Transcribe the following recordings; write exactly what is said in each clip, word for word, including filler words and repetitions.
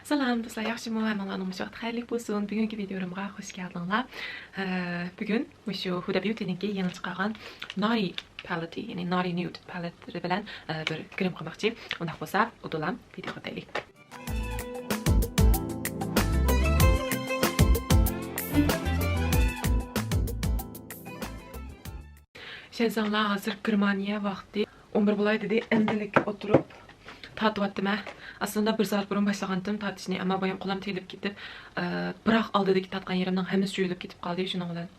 سالام دوستلار، ياخشىمۇ؟ ھەممىڭلارنىڭ مۇشۇ ۋاقتى خەيرلىك بولسۇن. بۈگۈنكى ۋىدىيولىرىمغا خوش كەلدىڭلار. ئە، بۈگۈن مۇشۇ Huda Beautyنىڭكى يېڭى چىقارغان نارى پالېتى، يەنى نارى نيۇد پالېتلىرى بىلەن، ئە، بىر گىرىم قىلماقچى. ئۇنداق بولسا، ئۇدۇلام ۋىدىيوغا ئۆتەيلى. شەنساڭلار، ھازىر گېرمانىيە ۋاقتى ئون بىر بولاي دېدى. ئەمدىلىك ئولتۇرۇپ تارتىۋاتتىم ھە. ئەسلىدە بىر سائەت بۇرۇن باشلىغانتىم تارتىشنى، ئەمما بايام قولۇم تېيىلىپ كېتىپ، ئە، بىراق ئالدىدىكى تارتقان يېرىمنىڭ ھەممىسى جۇيۇلۇپ كېتىپ قالدى. شۇنىڭ بىلەن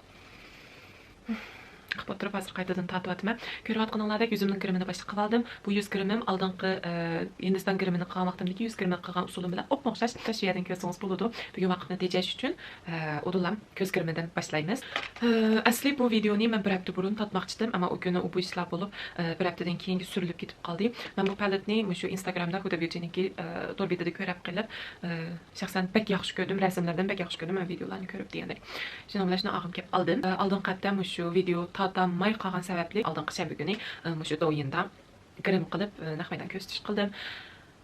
قىپ ئولتۇرۇپ ھازىر قايتىدىن تارتىۋاتىمەن. كۆرۈۋاتقىنىڭلاردەك يۈزۈمنىڭ گىرىمىنى باشتا قىلىۋالدىم. بۇ يۈز گىرىمىم ئالدىنقى، ئە، ھىندىستان گىرىمىنى قىلغان ۋاقتىمدىكى يۈز گىرىمنى قىلغان ئۇسۇلۇم بىلەن ئوپمۇ ئوخشاش. شۇ يەردىن كۆرسىڭىز بولىدۇ. بۈگۈن ۋاقىتنى تېجەش ئۈچۈن، ئە، ئۇدۇلام كۆز گىرىمىدىن باشلايمىز. ئە، ئەسلى بۇ ۋىدىيونى مەن بىر ھەپتە بۇرۇن تارتماقچىدىم، ئەمما ئۇ كۈنى ئۇ بۇ ئىشلار بولۇپ، ئە، بىر ھەپتىدىن كېيىنگە سۈرۈلۈپ كېتىپ قالدى. مەن بۇ پالېتنى مۇشۇ ئىنستاگرامدا ھۇدا بيۇتىنىڭكى، ئە، تور بېتىدە كۆرۈپ قېلىپ، ئە، شەخسەن بەك ياخشى كۆردۈم، رەسىملەردىن بەك ياخشى كۆردۈم مەن ۋىدىيولارنى كۆرۈپ دېگەندەك. شۇنىڭ بىلەن شۇنى ئالغۇم كېلىپ ئالدىم. ئە، ئالدىنقى ھەپتە مۇشۇ ۋىدىيو تارتالماي قالغان سەۋەبلىك ئالدىنقى شەنبە كۈنى، ئە، مۇشۇ دوۋيىندا گىرىم قىلىپ، ئە، نەق مەيدان كۆرسىتىش قىلدىم.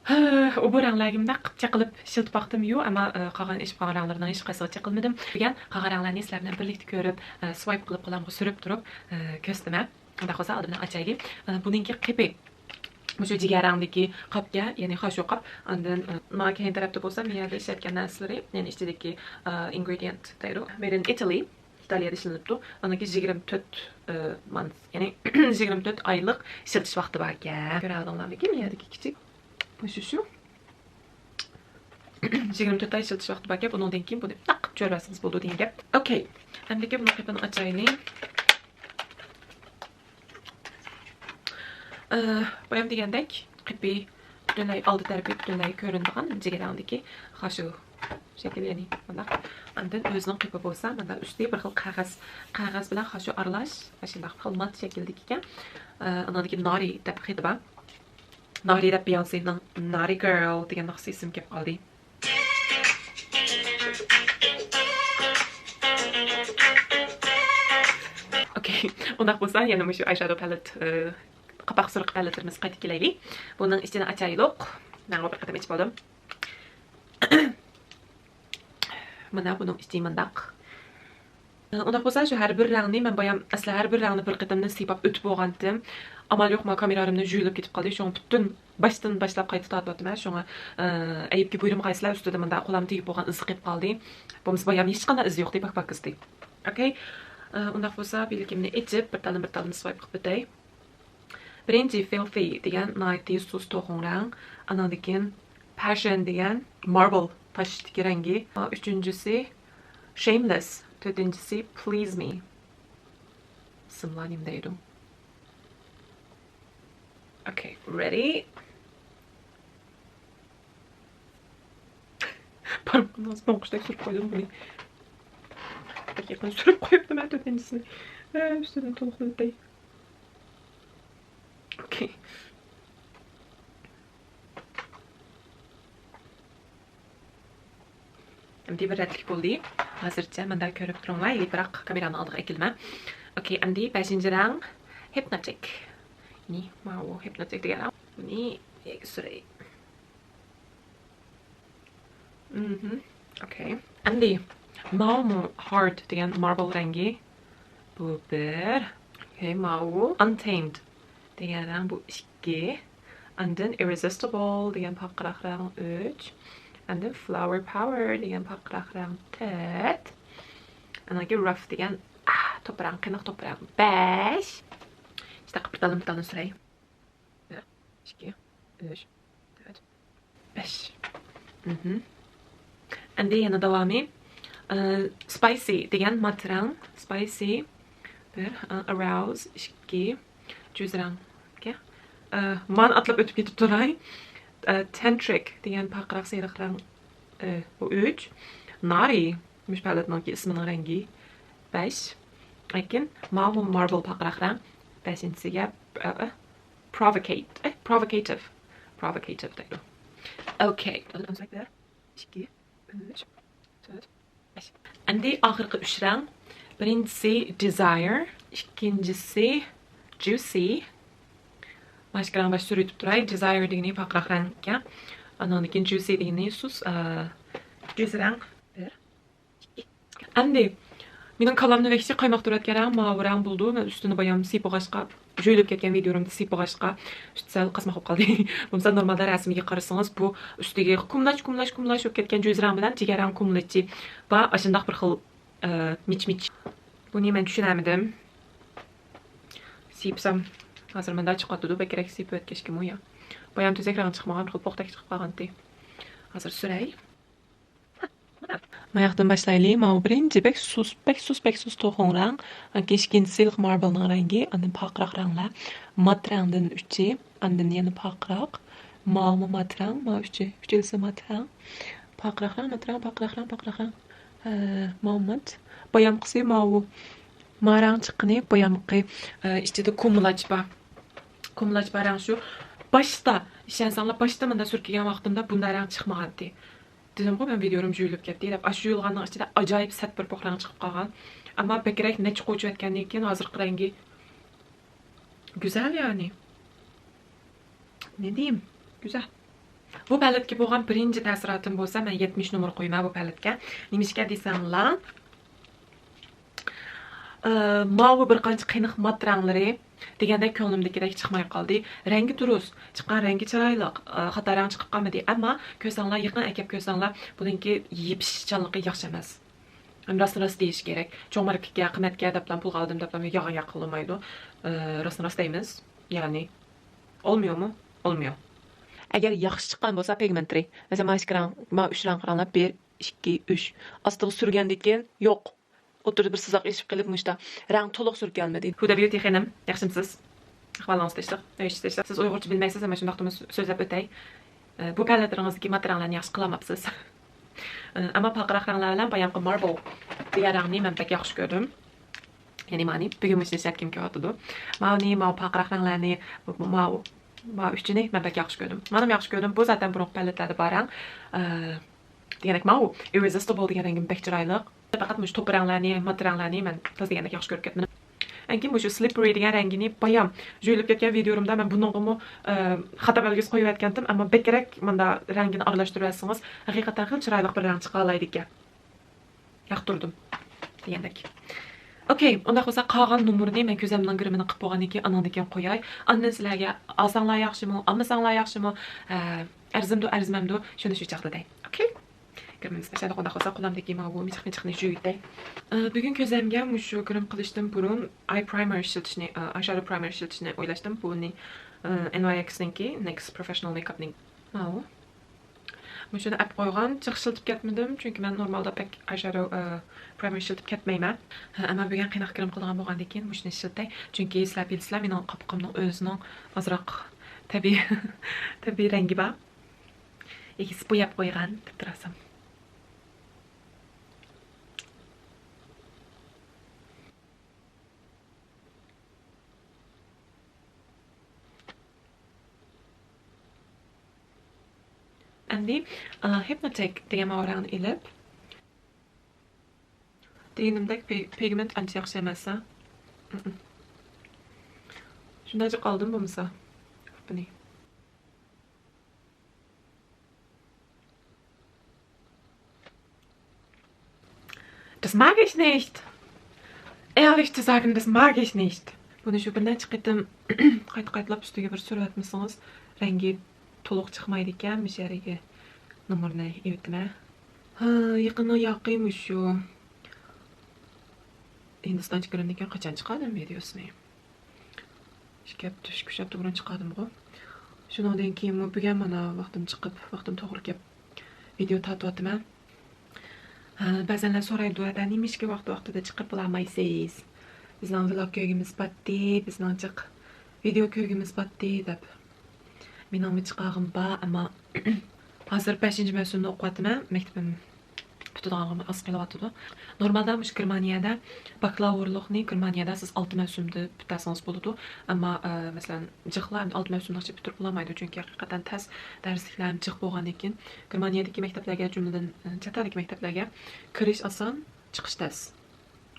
ھە، ئۇ بۇ رەڭلەرگە مۇنداق قىپ چېقىلىپ ئىشلىتىپ باقتىم يۇ، ئەمما، ئە، قالغان ئېشىپ قالغان رەڭلىرىنىڭ ھېچقايسىغا چېقىلمىدىم. بۈگۈن قالغان رەڭلەرنى سىلەر بىلەن بىرلىكتە كۆرۈپ، ئە، سۋايپ قىلىپ قولۇمغا سۈرۈپ تۇرۇپ، ئە، كۆرسىتىمەن. ئۇنداق بولسا ئالدى بىلەن ئاچايلى. ئە، بۇنىڭكى قېپى مۇشۇ جىگەر رەڭدىكى قاپكەن، يەنى خاشۇ قاپ. ئاندىن، ئە، مانا كەينى تەرەپتە بولسا مەيەردە ئىشلەتكەن نەرسىلىرى، يەنى ئىچىدىكى، ئە، ئىنگرېدىيېنت دەيدۇ. مېيد ئىن ئىتالى. ئىتالىيەدە ئىشلىنىپتۇ. ئۇنىڭكى يىگىرمە تۆت، ئە، مانت، يەنى يىگىرمە تۆت ئايلىق ئىشلىتىش ۋاقتى باركەن. كۆرەلىدىڭلارمىكىن؟ يەردىكى كىچىك مۇشۇ شۇ. يىگىرمە تۆت ئاي ئىشلىتىش ۋاقتى باركەن. بۇنىڭدىن كېيىن بۇنى تاقىپ چۆرۈۋەتسىڭىز بولىدۇ دېگەن گەپ. ئوكەي. ئەمدىكى بۇنىڭ قېپىنى ئاچايلى. ئە، بايام دېگەندەك، قېپى پۈتۈنلەي ئالدى تەرىپى پۈتۈنلەي كۆرۈنىدىغان جىگەر رەڭدىكى خاشۇ شەكىل، يەنى مۇنداق. ئاندىن ئۆزىنىڭ قېپى بولسا مۇنداق ئۈستى بىر خىل قەغەز، قەغەز بىلەن خاشۇ ئارىلاش، ئاشۇنداق خىلمات شەكىلدىكى ئىكەن. ئە، ئۇنىڭدىكى نارى دەپ خېتى بار. نارى دەپ بيونسېنىڭ نارى گىرل دېگەن ناخشىسى ئېسىمگە كېلىپ قالدى. ئوكەي، ئۇنداق بولسا يەنە مۇشۇ ئايشادو پالېت، ئى، قاپاق سۈرخە پالېتلىرىمىزغا قايتىپ كېلەيلى. بۇنىڭ ئىچىنى ئاچايلۇق. مەن بىر قېتىم ئېچىپ بولدۇم. مانا بۇنىڭ ئىچى مۇنداق. ئۇنداق بولسا شۇ ھەر بىر رەڭنى مەن بايام ئەسلى ھەر بىر رەڭنى بىر قېتىمدىن سىيپاپ ئۆتۈپ بولغانتىم. ئامال يوق، ما كامېرا ئارىمدىن جۇيۇلۇپ كېتىپ قالدى. شۇڭا پۈتۈن باشتىن باشلاپ قايتا تارتىۋاتىمەن. شۇڭا، ئە، ئەيىبكە بۇيرۇمغايسىلەر، ئۈستىدە مۇنداق قولام تېگىپ بولغان ئىزى قېلىپ قالدى. بولمىسا بايام ھېچقانداق ئىزى يوقتى، پاك پاكىزدى. ئوكەي. ئە، ئۇنداق بولسا بىلىكىمنى ئېچىپ بىر تالدىن بىر تالدىن سۋايپ قىلىپ ئۆتەي. بىرىنچى فىلفى دېگەن ناھايىتى سۇس توخۇڭ رەڭ. ئانىڭدىن كېيىن پەشەن دېگەن ماربل تاشتىكى رەڭگى. ئۈچىنچىسى شەيملىس. تۆتىنچىسى پلىز مى. ئىسىملار نېمە دەيدۇ؟ ئوكەي، رېدى. بارمىقىمنى ئاز بوڭقۇشتەك سۈرۈپ قويدۇم بۇنى. بەك يېقىن سۈرۈپ قويۇپتىمەن تۆتىنچىسىنى. ئە، ئۈستىدىن تولۇقلاپ ئۆتەي. ئوكەي. ئەمدى بىر رەتلىك بولدى. ھازىرچە مۇنداق كۆرۈپ تۇرۇڭلار، بىراق كامېرانىڭ ئالدىغا ئەكېلىمەن. ئوكەي، ئەمدى بەشىنچى رەڭ ھىپنوتىك. نى، ماۋۇ ھىپنوتىك دېگەن رەڭ. بۇنى سۈرەي. مهم. ئوكەي. ئەمدى ماۋۇمۇ ھارد دېگەن ماربل رەڭگى. بۇ بىر. ئوكەي، ماۋۇ ئانتەيمد دېگەن رەڭ، بۇ ئىككى. ئاندىن ئىررېزىستىبل دېگەن پارقىراق رەڭ، ئۈچ. ئاندىن فلاۋېر پاۋېر دېگەن پارقىراق رەڭ، تۆت. ئاندىن كېيىن راف دېگەن، ئاھ، توپا رەڭ، قېنىق توپا رەڭ، بەش. ئىشتە قىپىرتالىم تالىن سۈرەي. بىر، ئىككى، ئۈچ، تۆت، بەش. مهم. ئەمدى يەنە داۋامى، ئە، سپايسى دېگەن مات رەڭ. سپايسى. بىر، ئە، ئاراوز. ئىككى، جۈز رەڭ. ئوكەي. ئە، مانا ئاتلاپ ئۆتۈپ كېتىپ تۇراي. ئە، تەنترىك دېگەن پارقىراق سېرىق رەڭ. ئە، بۇ ئۈچ. نارى. مۇشۇ پالېتنىڭكى ئىسمىنىڭ رەڭگى. بەش. لېكىن ماۋۇ ماربل پارقىراق رەڭ. بەشىنچىسىگە، ئە، ئە، پروۋوكېيت، ئە، پروۋوكېيتىپ. پروۋوكېيتىپ دەيدۇ. ئوكەي. بىر، ئىككى، ئۈچ، تۆت، بەش. ئەمدى ئاخىرقى ئۈچ رەڭ. بىرىنچىسى دېزايىر، ئىككىنچىسى جۇسى. ماشكىراڭ باش سۈرۈۋېتىپ تۇراي. دېزايىر دېگىنى پارقىراق رەڭ ئىكەن. ئانىڭدىن كېيىن جۈسى دېگىنى سۇس، ئە، جۈس رەڭ. بىر، ئىككى. ئەمدى مېنىڭ كاللامنى ۋەھشىي قايماقتۇرۇۋەتكەن رەڭ ماۋۇ رەڭ بولىدۇ. مەن ئۈستىنى بايام سىيپىغاچقا، جۆيلۈپ كەتكەن ۋىدىيولىرىمدا سىيپىغاچقا، ئۈستى سەل قاسماق بولۇپ قالدى. بولمىسا نورمالدا رەسىمگە قارىسىڭىز، بۇ ئۈستىگە كۇملاچ، كۇملاچ، كۇملاچ بولۇپ كەتكەن جۈس رەڭ بىلەن جىگەر رەڭ كۇملىچى بار، ئاشۇنداق بىر خىل ئە، مىچ مىچ. بۇنى مەن چۈشىنەلمىدىم. سىيپسام، ھازىر مۇنداق چىقىۋاتىدۇ، بەكرەك سىيپىۋەتكەچكىمۇ يا. بايام تۈزەك رەڭ چىقمىغان، بىر خىل پوختەك چىقىپ قالغانتى. ھازىر سۈرەي. ماياقتىن باشلايلى. ماۋۇ بىرىنچى بەك سۇس، بەك سۇس، بەك سۇس توخۇڭ رەڭ. ئاندىن كېيىن ئىككىنچىسى سىلك ماربلنىڭ رەڭگى، ئاندىن پارقىراق رەڭلەر. مات رەڭدىن ئۈچى، ئاندىن يەنە پارقىراق. ماۋۇمۇ مات رەڭ، ماۋۇ ئۈچى، ئۈچىلىسى مات رەڭ. پارقىراق رەڭ، مات رەڭ، پارقىراق رەڭ، پارقىراق رەڭ. ھە، ماۋۇ مات. بايامقىسى ماۋۇ. ما رەڭ چىققىنى بايامقى، ئە، ئىچىدە كۇمۇلاچ بار. كۇمۇلاچ بار رەڭ شۇ. باشتا، ئىشەنسەڭلار، باشتا مۇندا سۈركىگەن ۋاقتىمدا بۇنداق رەڭ چىقمىغانتى. دېدىمغۇ مەن ۋىدىيولىرىم جۇيۇلۇپ كەتتى دەپ. ئاشۇ جۇيۇلغاننىڭ ئىچىدە ئاجايىپ سەت بىر پوخ رەڭ چىقىپ قالغان. ئەمما بەكرەك نەچچە قوچۇۋەتكەندىن كېيىن ھازىرقى رەڭگى گۈزەل يەنى. نېدېيىم؟ گۈزەل. بۇ پەلەتكە بولغان بىرىنچى تەسىراتىم بولسا، مەن يەتمىش نومۇر قويىمەن بۇ پەلەتكە. نېمىشقا دېسەڭلار، ئى، ماۋۇ بىر قانچە قېنىق مات رەڭلىرى دېگەندەك كۆڭلۈمدىكىدەك چىقماي قالدى. رەڭگى دۇرۇس، چىققان رەڭگى چىرايلىق، ئى، خاتا رەڭ چىقىپ قالمىدى. ئەمما كۆرسەڭلار، يېقىن ئەكەپ كۆرسەڭلار، بۇنىڭكى يېپىشىشچانلىقى ياخشى ئەمەس. ھەم راستىن راست دېيىش كېرەك. چوڭ ماركىغا قىممەتكە دەپلا پۇلغا ئالدىم دەپلا ياغا ياقىلىمايدۇ. ئى، راستىن راست دەيمىز. يەنى، ئولمىيومۇ؟ ئولمىيو. ئەگەر ياخشى چىققان بولسا پىگمېنترى، مەسىلەن، مانا ئىككى رەڭ، مانا ئۈچ رەڭ قاراڭلار، بىر، ئىككى، ئۈچ. ئاستىغا سۈرگەندىن كېيىن يوق. ئوتتۇرىدا بىر سىزىق ئېشىپ قېلىپ مۇشتا. رەڭ تولۇق سۈركىيەلمىدى. ھۇدا بيۇتى خېنىم، ياخشىمسىز؟ ئەھۋالىڭىز تىنچلىق، ئۆيىڭىز تىنچلىق. سىز ئۇيغۇرچە بىلمەيسىز، ئەمما شۇنداقتىمۇ سۆزلەپ ئۆتەي. ئە، بۇ پەلەتلىرىڭىزدىكى مات رەڭلەرنى ياخشى قىلالماپسىز. ئە، ئەمما پارقىراق رەڭلەر بىلەن بايامقى ماربل دېگەن رەڭنى مەن بەك ياخشى كۆردۈم. يەنى مانى بۈگۈن مۇشۇنى ئىشلەتكۈم كېلىۋاتىدۇ. ماۋۇنى، ماۋۇ پارقىراق رەڭلەرنى، ماۋۇ، ماۋۇ ئۈچىنى مەن بەك ياخشى كۆردۈم. مانىمۇ ياخشى كۆردۈم. بۇ زاتەن بۇرۇنقى پەلەتلەردە بار رەڭ. ئە، دېگەندەك ماۋۇ ئىررېزىستىبل دېگەن رەڭگىمۇ بەك چىرايلىق. پەقەت مۇشۇ توپا رەڭلەرنى، مات رەڭلەرنى مەن تاز دېگەندەك ياخشى كۆرۈپ كەتمىدىم. ئەنكىن مۇشۇ سلىپپېرى دېگەن رەڭگىنى بايام جۆيلۈپ كەتكەن ۋىدىيولىرىمدا مەن بۇنىڭغىمۇ، ئە، خاتا بەلگىسى قويۇۋەتكەنتىم، ئەمما بەكرەك مۇندا رەڭگىنى ئارىلاشتۇرۇۋەتسىڭىز، ھەقىقەتەن خېلى چىرايلىق بىر رەڭ چىقالايدىكەن. ياقتۇردۇم دېگەندەك. ئوكەي، ئۇنداق بولسا قالغان نومۇرنى مەن كۆزەمنىڭ گىرىمىنى قىلىپ بولغاندىن كېيىن ئانىڭدىن كېيىن قوياي. ئاندىن سىلەرگە ئالساڭلار ياخشىمۇ، ئالمىساڭلار ياخشىمۇ، ئە، ئەرزىمدۇ، ئەرزىمەمدۇ، شۇنى شۇ چاغدا دەي. ئوكەي؟ گىرىمىمىز باشلايلى. ئۇنداق بولسا قولۇمدىكى ماۋۇ مىچىق مىچىقنى يۇيۇۋېتەي. ئە، بۈگۈن كۆزەمگە مۇشۇ گىرىم قىلىشتىن بۇرۇن ئاي پرايمېر ئىشلىتىشنى، ئە، ئاي شادو پرايمېر ئىشلىتىشنى ئويلاشتىم. بۇنى، ئە، ئېن ۋاي ئېكسنىڭكى، نېكىس پروفېشنال مېيكاپنىڭ ماۋۇ. مۇشۇنى ئەپ قويغان، جىق ئىشلىتىپ كەتمىدىم، چۈنكى مەن نورمالدا بەك ئايشادو، ئە، پرايمېر ئىشلىتىپ كەتمەيمەن. ھە، ئەمما بۈگۈن قېنىق گىرىم قىلىدىغان بولغاندىن كېيىن مۇشۇنى ئىشلىتەي. چۈنكى سىلەر بىلىسىلەر، مېنىڭ قاپىقىمنىڭ ئۆزىنىڭ ئازراق تەبىئىي، تەبىئىي رەڭگى بار. ئىگىسى بوياپ قويغان دەپ تۇراسام. ئەمدى، ئا، ھىپنوتىك دېگەن ماۋۇ رەڭنى ئېلىپ، دېگىنىمدەك پى-، پىگمېنت ئانچە ياخشى ئەمەس، ھە؟ شۇنداق جىق ئالدىم بولمىسا. بۇنى. Das mag ich nicht. Ehrlich zu sagen, das mag ich nicht. بۇنى شۇ بىر نەچچە قېتىم قايتا-قايتىلاپ ئۈستىگە بىر سۈرۈۋەتمىسىڭىز، رەڭگى تولۇق چىقمايدىكەن. مۇشۇ يەرگە نومۇرنى ئېلىۋېتىمەن. ھا، يېقىننىڭ ياقى مۇشۇ. ھىندىستانچە گىرىمدىن كېيىن قاچان چىقاردىم ۋىدېئوسىنى؟ ئىككى ھەپتە، ئىككى، ئۈچ ھەپتە بۇرۇن چىقاردىمغۇ. شۇنىڭدىن كېيىنمۇ بۈگۈن مانا ۋاقتىم چىقىپ، ۋاقتىم توغرا كەپ ۋىدېئو تارتىۋاتىمەن. ھە، بەزەنلەر سورايدۇ، ھەدە نېمىشقا ۋاقتى-ۋاقتىدا چىقىرىپ بولالمايسىز؟ بىزنىڭ ۋلوگ كۆرگۈمىز باتتى، بىزنىڭ جىق ۋىدېئو كۆرگۈمىز باتتى دەپ. مېنىڭمۇ چىقارغۇم بار، ئەمما ھازىر بەشىنچى مەۋسۇمنى ئوقۇۋاتىمەن، مەكتىپىم پۈتىدىغانغىمۇ ئاز قېلىۋاتىدۇ. نورمالدا مۇشۇ گېرمانىيەدە باكلاۋۇرلۇقنى گېرمانىيەدە سىز ئالتە مەۋسۇمدا پۈتتۈرسىڭىز بولىدۇ. ئەمما، ئە، مەسىلەن، جىقلار ئالتە مەۋسۇمنىڭ ئىچىدە پۈتتۈرۈپ بولالمايدۇ، چۈنكى ھەقىقەتەن تەس دەرسلىكلەر جىق بولغاندىن كېيىن گېرمانىيەدىكى مەكتەپلەرگە، جۈملىدىن، ئە، چەت ئەلدىكى مەكتەپلەرگە كىرىش ئاسان، چىقىش تەس.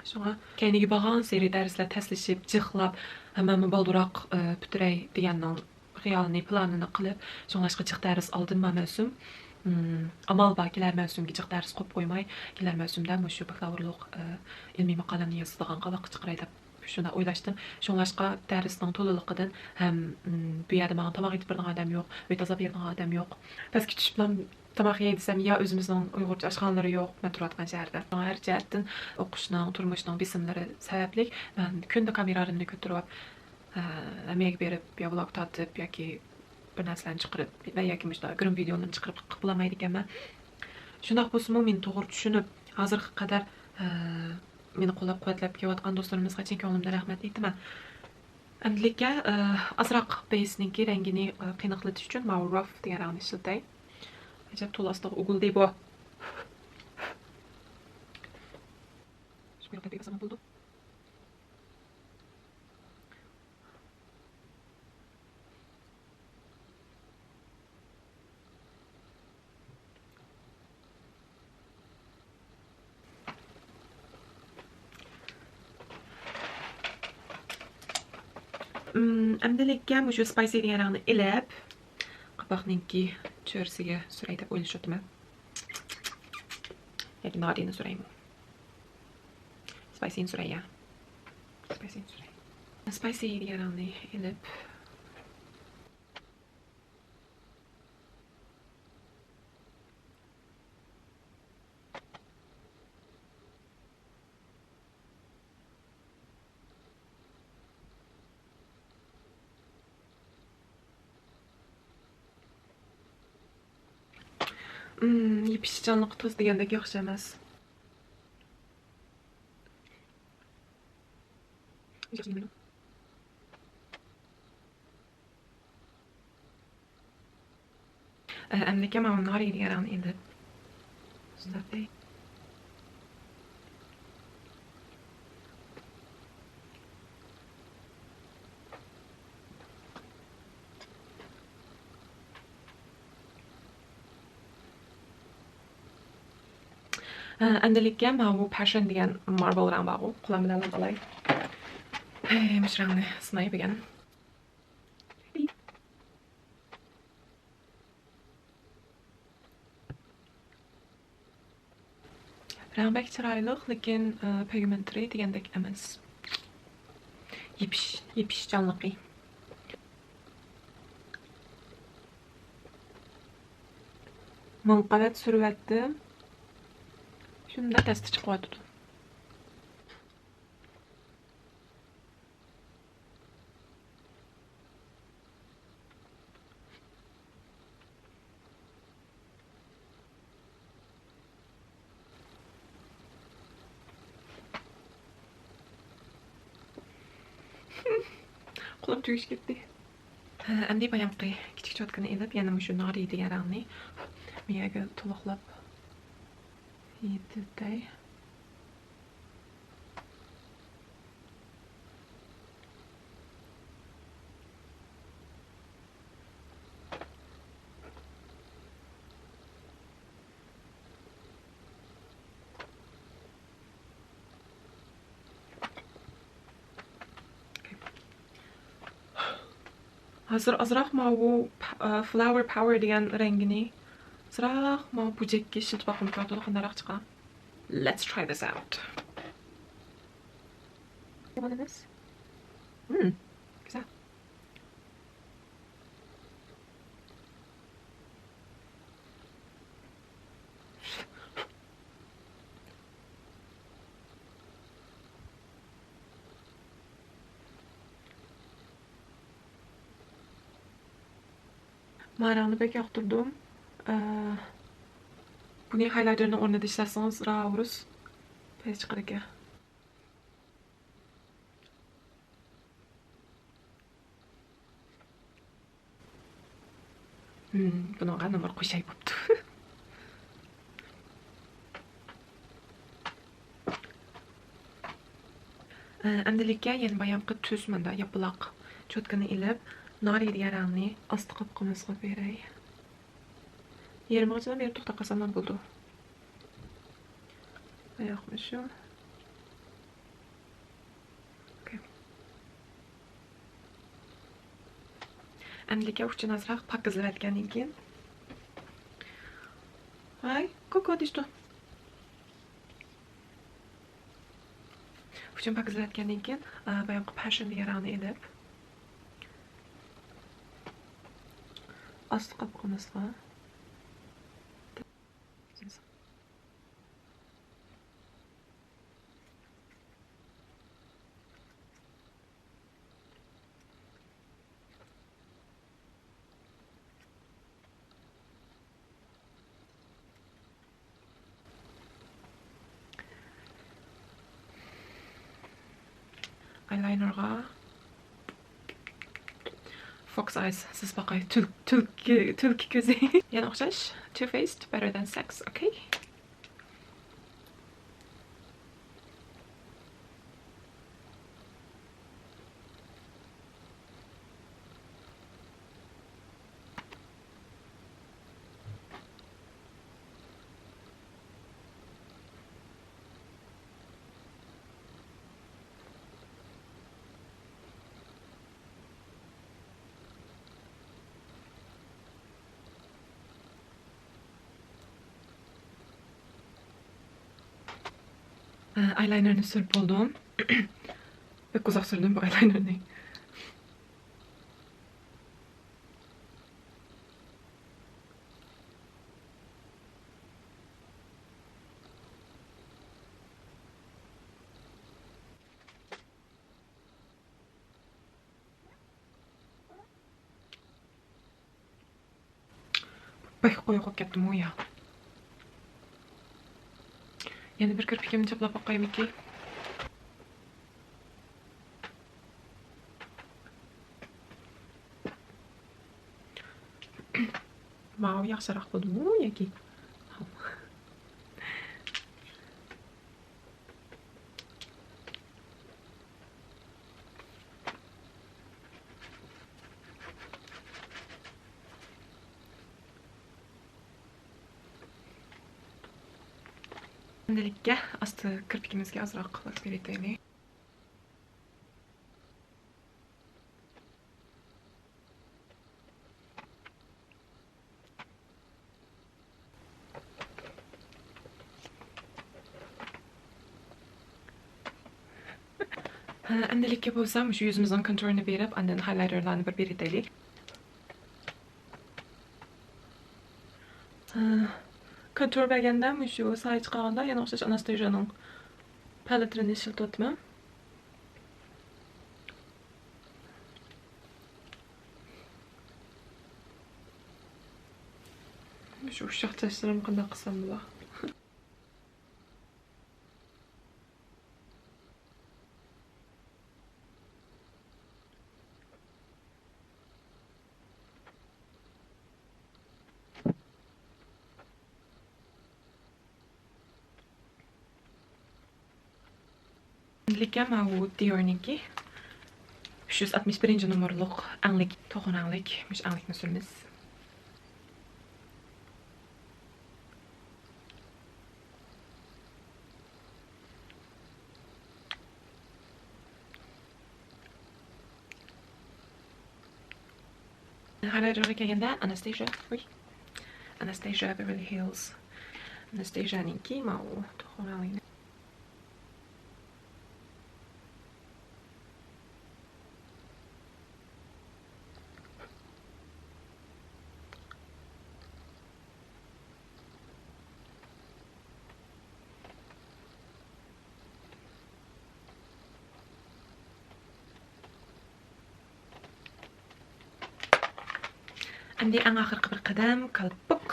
شۇڭا كەينىگە بارغانسېرى دەرسلەر تەسلىشىپ، جىقلاپ، ھەممەمنى بالدۇراق، ئە، پۈتتۈرەي دېگەننىڭ خىيالىنى، پىلانىنى قىلىپ، شۇڭلاشقا جىق دەرس ئالدىم ما مەۋسۇم. ئىم، ئامال بار، كېلەر مەۋسۇمگە جىق دەرس قويۇپ قويماي، كېلەر مەۋسۇمدە مۇشۇ باكلاۋۇرلۇق، ئە، ئىلمىي ماقالەمنى يازىدىغان قاۋاققا چىقىراي دەپ شۇنداق ئويلاشتىم. شۇڭلاشقا دەرسنىڭ تولىلىقىدىن ھەم، ئىم، بۇ يەردە ماڭا تاماق ئېتىپ بېرىدىغان ئادەم يوق، ئۆي تازىلاپ بېرىدىغان ئادەم يوق. پەسكە چۈشۈپلا تاماق يەي دېسەم، يا ئۆزىمىزنىڭ ئۇيغۇرچە ئاشخانىلىرى يوق، مەن تۇرۇۋاتقان شەھەردە. شۇڭا ھەر جەھەتتىن ئوقۇشنىڭ، تۇرمۇشنىڭ بېسىملىرى سەۋەبلىك مەن كۈندە كامېرامنى كۆتۈرۈۋاپ، ھە، ھەممە يەرگە بېرىپ، يا ۋلوگ تارتىپ ياكى بىر نەرسىلەرنى چىقىرىپ ۋە ياكى مۇشۇنداق گىرىم ۋىدېئولىرىنى چىقىرىپ قىلىپ بولالمايدىكەنمەن. شۇنداق بولسىمۇ، مېنى توغرا چۈشىنىپ، ھازىرغا قەدەر، ھە، مېنى قوللاپ-قۇۋۋەتلەپ كېلىۋاتقان دوستلىرىمىزغا چىن كۆڭلۈمدىن رەھمەتنى ئېيتىمەن. ئەمدىلىككە، ئە، ئازراق بېيسنىڭكى رەڭگىنى، ئە، قېنىقلىتىش ئۈچۈن ماۋۇ راف دېگەن رەڭنى ئىشلىتەي. ئەجەب تولا ئاستىغا ئۇگۇلدى بۇ. شۇ قۇيرۇق تەرەپكە باسسام بولىدۇ. ئەمدىلىككە مۇشۇ سپايسى دېگەن رەڭنى ئېلىپ، قاپاقنىڭكى چۆرىسىگە سۈرەي دەپ ئويلىشىۋاتىمەن. ياكى نارىنى سۈرەيمۇ؟ سپايسىنى سۈرەي يا. سپايسىنى سۈرەي. سپايسى دېگەن رەڭنى ئېلىپ، ئىم، يېپىشچانلىقى تۇز دېگەندەك ياخشى ئەمەس. ئەمدىكى ماۋۇ نارى دېگەن رەڭنى ئېلىپ، ئەمدىلىككە ماۋۇ پەشن دېگەن ماربل رەڭ بارغۇ، قولۇم بىلەن ئالاي. ھەي، مۇشۇ رەڭنى سىناي بۈگۈن. رەڭ بەك چىرايلىق، لېكىن، ئە، پىگمېنتلىرى دېگەندەك ئەمەس. يېپىش-، يېپىشچانلىقى. مىڭ قەۋەت سۈرۈۋەتتىم. شۇنداق تەستە چىقىۋاتىدۇ. قولۇم تۈگۈشۈپ كەتتى. ئەمدى بايامقى كىچىك چوتكىنى ئېلىپ، يەنە مۇشۇ نارى دېگەن رەڭنى مىيەگە تولۇقلاپ يېتىتەي. ھازىر ئازراق ماۋۇ، ئە، فلاۋېر پاۋېر دېگەن رەڭگىنى ئازراق ماۋۇ بۇجەككە ئىشلىتىپ باققۇم كېلىۋاتىدۇ، قانداقراق چىقار. Let's try this out. يامان ئەمەس. مم، گۈزەل. ماراننى بەك ياقتۇردۇم. ئە، بۇنى ھايلايتېرنىڭ ئورنىدا ئىشلەتسىڭىز راۋۇرۇس تېز چىقىدىكەن. ھىم، بۇنىڭغا نومۇر قوشاي بوپتۇ. ئەمدىلىككە يەنە بايامقى تۈز ماندا ياپىلاق چوتكىنى ئېلىپ، نارى دېگەن رەڭنى ئاستا قاپىقىمىزغا بېرەي. يېرىمىغىچىلا بېرىپ توختاپ قالساملا بولىدۇ. ئاياقمۇ شۇ. ئوكەي. ئەمدىكى ئۇچىنى ئازراق پاكىزلىۋەتكەندىن كېيىن، ۋاي، كوكو دېيىشتۇ. ئۇچىنى پاكىزلىۋەتكەندىن كېيىن، ئا، بايامقى پەشن دېگەن رەڭنى ئېلىپ، ئاستى قاپىقىمىزغا. ئايلاينېرغا فوكس ئايز سىزىپ باقاي. تۈل-، تۈلكە، تۈلكە كۆزى. يەنە ئوخشاش. Too Faced Better Than Sex. ئوكەي. ئايلاينېرنى سۈرۈپ بولدۇم. بەك ئۇزاق سۈردۈم بۇ ئايلاينېرنى. بەك قويۇق بولۇپ كەتتىمۇ يا؟ يەنە بىر كىرپىكىمنى چاپلاپ باقايمىكى؟ ماۋۇ ياخشىراق بولدىمۇ ياكى؟ ئەمدىلىككە ئاستى كىرپىكىمىزگە ئازراق لاك بېرىۋېتەيلى. ھە، ئەمدىلىككە بولسا مۇشۇ يۈزىمىزنىڭ كونتۇرىنى بېرىپ، ئاندىن ھايلايتېرلارنى بىر بېرىۋېتەيلى. ھە، كونتۇر بەرگەندە مۇشۇ سايە چىقارغاندا يەنە ئوخشاش ئاناستېژانىڭ پالېتىنى ئىشلىتىۋاتىمەن. شۇ ئۇششاق چاچلىرىم قانداق قىلسام بولا؟ لېكىن ماۋۇ دىئورنىڭكى ئۈچ يۈز ئاتمىش بىرىنچى نومۇرلۇق ئەڭلىك، توخۇ رەڭلىك، مۇشۇ ئەڭلىكنى سۈرىمىز. ھايلايتېرغا كەلگەندە، ئاناستېژا، ئۇي. ئاناستېژا بېۋېرلى ھىلز. ئاناستېژانىڭكى ماۋۇ توخۇ رەڭلىكى. ئەمدى ئەڭ ئاخىرقى بىر قەدەم، كالپۇك.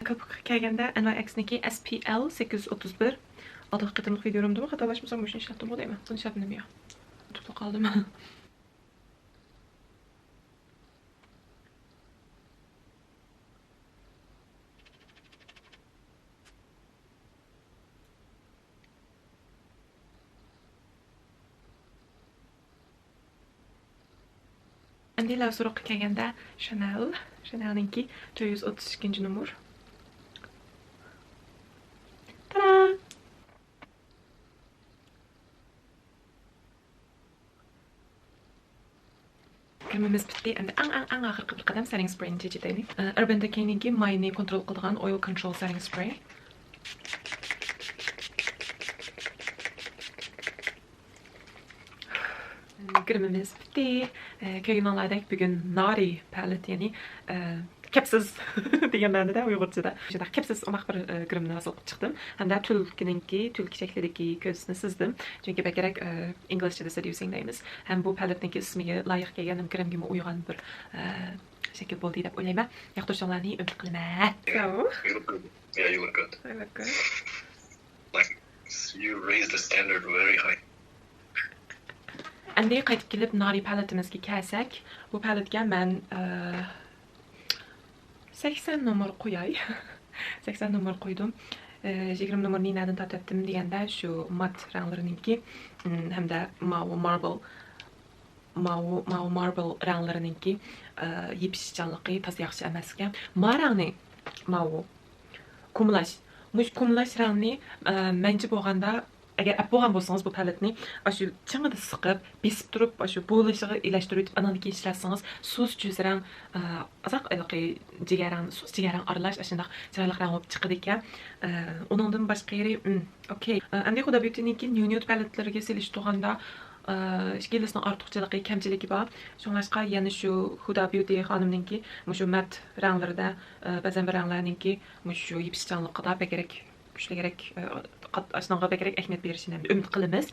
كالپۇكقا كەلگەندە، ئېن ۋاي ئېكسنىڭكى ئېس پى ئېل سەككىز يۈز ئوتتۇز بىر. ئالدىنقى قېتىملىق ۋىدىيولىرىمدىمۇ خاتالاشمىسام مۇشۇنى ئىشلەتتىمغۇ دەيمەن. بۇنى ئىشلەتمىدىم يا. ئۇنتۇپلا قالدىم. ئەمدى لەۋ سۇرۇققا كەلگەندە، شانېل، شانېلنىڭكى تۆت يۈز ئوتتۇز ئىككىنچى نومۇر. تادا! ھەممىمىز پۈتتى. ئەمدى ئەڭ، ئەڭ، ئەڭ ئاخىرقى بىر قەدەم سېتتىنگ سپرېينى چېچىۋېتەيلى. ئە، ئەربەن دېكەينىڭكى ماينى كونترول قىلىدىغان ئويل كونترول سېتتىنگ سپرېي. گىرىمىمىز پۈتتى. ئە، كۆرگىنىڭلاردەك بۈگۈن نارى پالېت، يەنى، ئە، كەپسىز دېگەن مەنىدە ئۇيغۇرچىدا. شۇنداق كەپسىز ئوماق بىر، ئە، گىرىمنى ھاسىل قىلىپ چىقتىم. ھەمدە تۈلكىنىڭكى، تۈلكە شەكلىدىكى كۆزىسىنى سىزدىم. چۈنكى بەكرەك، ئە، ئىنگلىزچىدا سېديۇسىنگ دەيمىز. ھەم بۇ پالېتنىڭكى ئىسمىگە لايىق كەلگەن، ھەم گىرىمگىمۇ ئۇيغان بىر، ئە، شەكىل بولدى دەپ ئويلايمەن. ياقتۇرۇشۇڭلارنى ئۈمىد قىلىمەن. So. You look good. Yeah, you look good. I look good. Like, you raise the standard very high. ئەمدى قايتىپ كېلىپ نارى پالېتىمىزگە كەلسەك، بۇ پالېتكە مەن، ئە، سەكسەن نومۇر قوياي. سەكسەن نومۇر قويدۇم. ئە، يىگىرمە نومۇرنى نەدىن تارتىۋەتتىم دېگەندە، شۇ مات رەڭلىرىنىڭكى، م، ھەمدە ماۋۇ ماربل، ماۋۇ، ماۋۇ ماربل رەڭلىرىنىڭكى، ئە، يېپىشچانلىقى تازا ياخشى ئەمەسكەن. ما رەڭنى، ماۋۇ كۇملاش. مۇشۇ كۇملاش رەڭنى، ئە، مەنچە بولغاندا، ئەگەر ئەپ بولغان بولسىڭىز بۇ پالېتنى، ئاشۇ چىڭىدا سىقىپ، بېسىپ تۇرۇپ، ئاشۇ بولۇشىغا ئىلەشتۈرۈۋېتىپ، ئانان كېيىن ئىشلەتسىڭىز، سۇس جۈز رەڭ، ئە، ئازراق ھېلىقى جىگەررەڭ، سۇس جىگەررەڭ ئارىلاش، ئاشۇنداق چىرايلىق رەڭ بولۇپ چىقىدىكەن. ئە، ئۇنىڭدىن باشقا يېرى، ئم، ئوكەي. ئە، ئەمدى ھۇدا بيۇتىنىڭكى نيۇ نيۇد پالېتلىرىگە سېلىشتۇرغاندا، ئە، ئىككىلىسىنىڭ ئارتۇقچىلىقى، كەمچىلىكى بار. شۇڭلاشقا يەنە شۇ ھۇدا بيۇتى خانىمنىڭكى مۇشۇ مات رەڭلىرىدە، ئە، بەزەن بىر رەڭلەرنىڭكى مۇشۇ يېپىشچانلىقىدا بەكرەك كۈچلۈكرەك، ئە، قات-، ئاشۇنىڭغا بەكرەك ئەھمىيەت بېرىشىنى ئۈمىد قىلىمىز.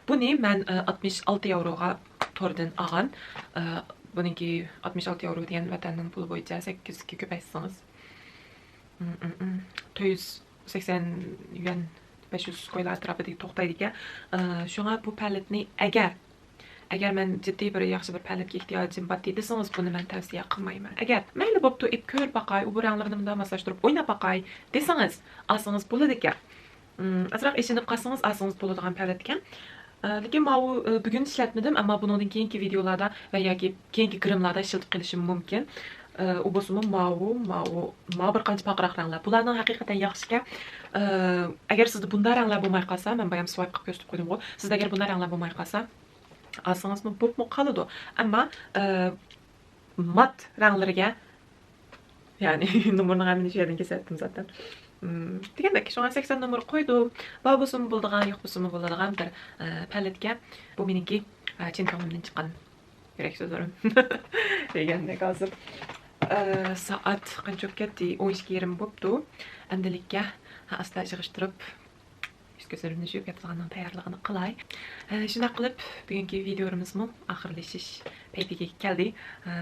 بۇنى مەن، ئە، ئاتمىش ئالتە ياۋروغا توردىن ئالغان. ئە، بۇنىڭكى ئاتمىش ئالتە ياۋرو دېگەن ۋەتەننىڭ پۇلى بويىچە سەككىزگە كۆپەيتسىڭىز، م، م، م، تۆت يۈز سەكسەن يۈەن، بەش يۈز كويلار ئەتراپىدا توختايدىكەن. ئە، شۇڭا بۇ پالېتنى ئەگەر ئەگەر مەن جىددىي بىر ياخشى بىر پالېتكە ئېھتىياجىم بار دېسىڭىز، بۇنى مەن تەۋسىيە قىلمايمەن. ئەگەر مەيلى بوپتۇ، ئېلىپ كۆرۈپ باقاي، ئۇ بۇ رەڭلىرىنى مۇنداق ماسلاشتۇرۇپ ئويناپ باقاي دېسىڭىز، ئالسىڭىز بولىدىكەن. ئىم، ئازراق ئېچىنىپ قالسىڭىز، ئالسىڭىز بولىدىغان پالېتكەن. ئە، لېكىن ماۋۇ، ئە، بۈگۈن ئىشلەتمىدىم، ئەمما بۇنىڭدىن كېيىنكى ۋىدېئولاردا ۋە ياكى كېيىنكى گىرىملاردا ئىشلىتىپ قېلىشىم مۇمكىن. ئە، ئۇ بولسىمۇ ماۋۇ، ماۋۇ، ماۋۇ بىر قانچە پارقىراق رەڭلەر. بۇلارنىڭ ھەقىقەتەن ياخشىكەن. ئە، ئەگەر سىزدە بۇنداق رەڭلەر بولماي قالسا، مەن بايام سۋايپ قىلىپ كۆرسىتىپ قويدۇمغۇ، سىزدە ئەگەر بۇنداق رەڭلەر بولماي قالسا، ئالسىڭىزمۇ بوپمۇ قالىدۇ. ئەمما، ئە، مات رەڭلىرىگە، يەنى نومۇرنىڭ ھەممىنى شۇ يەردىن كېسىۋەتتىم زاتەن. ئىم، دېگەندەك، شۇڭا سەكسەن نومۇر قويدۇم. بار بولسىمۇ بولىدىغان، يوق بولسىمۇ بولىدىغان بىر، ئە، پالېتكە. بۇ مېنىڭكى، ئە، چىن كۆڭلۈمدىن چىققان يۈرەك سۆزلىرىم. دېگەندەك ھازىر، ئە، سائەت قانچە بولۇپ كەتتى؟ ئون ئىككى يېرىم بوپتۇ. ئەمدىلىككە، ھە، ئاستا يىغىشتۇرۇپ، يۈز كۆزلىرىمنى يۇيۇپ ياتىدىغاننىڭ تەييارلىقىنى قىلاي. ئە، شۇنداق قىلىپ، بۈگۈنكى ۋىدېئومىزمۇ ئاخىرلىشىش پەيتىگە كەلدى. ئە،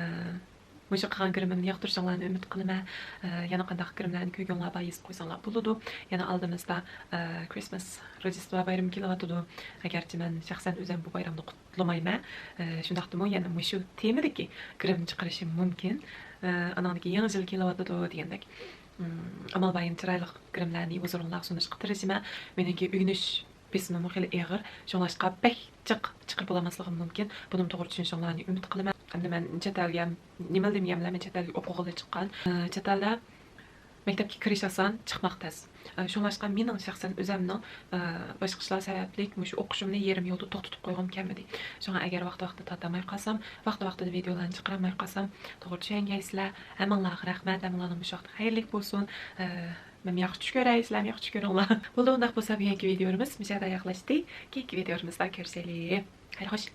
مۇشۇ قىلغان گىرىمىمنى ياقتۇرۇشۇڭلارنى ئۈمىد قىلىمەن. ئە، يەنە قانداق گىرىملەرنى كۆرگۈڭلار بار يېزىپ قويساڭلار بولىدۇ. يەنە ئالدىمىزدا، ئە، كرىسماس، روژدېستۋا بايرىمى كېلىۋاتىدۇ. ئەگەرچە مەن شەخسەن ئۆزۈم بۇ بايرامنى قۇتلىمايمەن. ئە، شۇنداقتىمۇ يەنە مۇشۇ تېمىدىكى گىرىمنى چىقىرىشىم مۇمكىن. ئە، ئانىڭدىن كېيىن يېڭى يىل كېلىۋاتىدۇ دېگەندەك. ئىم، ئامال بار يەنە چىرايلىق گىرىملەرنى ھۇزۇرۇڭلارغا سۇنۇشقا تىرىشىمەن. مېنىڭكى ئۆگىنىش بېسىمىمۇ خېلى ئېغىر. شۇڭلاشقا بەك جىق چىقىرىپ بولالماسلىقىم مۇمكىن. بۇنىمۇ توغرا چۈشىنىشىڭلارنى ئۈمىد قىلىمەن. ئەمدى مەن چەت ئەلگە نېمىلا دېمىگەنمەن، مەن چەت ئەلگە ئوقۇغىلى چىققان. ئە، چەت ئەلدە مەكتەپكە كىرىش ئاسان، چىقماق تەس. ئە، شۇڭلاشقا مېنىڭ شەخسەن ئۆزەمنىڭ، ئە، باشقا ئىشلار سەۋەبلىك مۇشۇ ئوقۇشۇمنى يېرىم يولدا توختىتىپ قويغۇم كەلمىدى. شۇڭا ئەگەر ۋاقتى-ۋاقتىدا تارتالماي قالسام، ۋاقتى-ۋاقتىدا ۋىدېئولارنى چىقىرالماي قالسام، توغرا چۈشەنگەيسىلەر. ھەممىڭلارغا رەھمەت، ھەممىڭلارنىڭ مۇشۇ ۋاقتى خەيرلىك بولسۇن. ئە، مەن ياخشى چۈش كۆرەي، سىلەرمۇ ياخشى چۈش كۆرۈڭلار. بولدى، ئۇنداق بولسا بۈگۈنكى ۋىدېئومىز مۇشۇ يەردە ئاياغلاشتى. كېيىنكى ۋىدېئومىزدا كۆرۈشەيلى. خەير خوش.